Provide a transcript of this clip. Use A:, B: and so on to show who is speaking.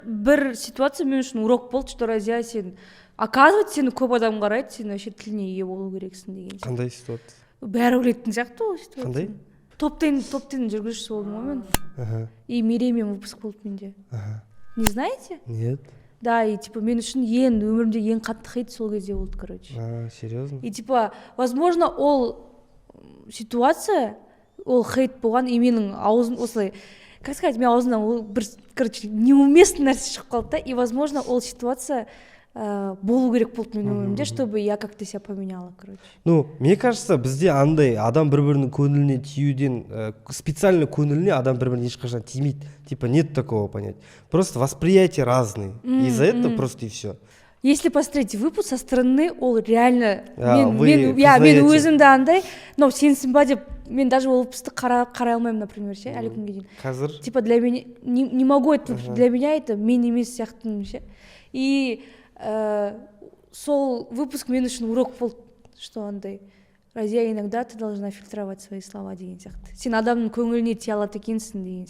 A: Бір ситуация мен үшін урок болды, что, Разия, сен, оказывается, сені көп адам қарайды, сен вообще тіліне ие болу керексің деген сияқты.
B: Қандай ситуация?
A: Бәрі білетін сияқты ол ситуация.
B: Қандай?
A: Топ-тен жүргізушісі болдым ғой мен. И Мереймен выпуск болды менде. Не знаете?
B: Нет.
A: Да, и типа мен үшін ең өмірімде ең қатты хейт сол кезде болды, короче.
B: А, серьезно?
A: И типа, возможно, ол ситуация, ол хейт болған, и менің аузым осылай, как сказать, менің аузымнан ол бір, короче, неуместный нәрсе шығып қалды да, и, возможно, ол ситуация болу керек болды менің өмірімде, чтобы я как то себя поменяла, короче.
B: Ну, мне кажется, бізде андай адам бір бірінің көңіліне тиюден, специально көңіліне адам бір біріне ешқашан тимейді, типа нет такого понятия, просто восприятие разные из-за этого просто, и все.
A: Если посмотреть выпуск со стороны, ол реально
B: А,
A: мен
B: вы
A: мен, иә, мен
B: признаете?
A: Өзімді андай, мынау сенсің ба деп, мен даже ол выпускты қарай алмаймын, например, ше, әлі күнге дейін.
B: Қазір?
A: Типа для меня не могу это, для меня это мен емес сияқтымын ше. И сол выпуск мен үшін урок болды, что андай, Разия, иногда ты должна фильтровать свои слова деген сияқты, сен адамның көңіліне тие алады екенсің деген сияқты.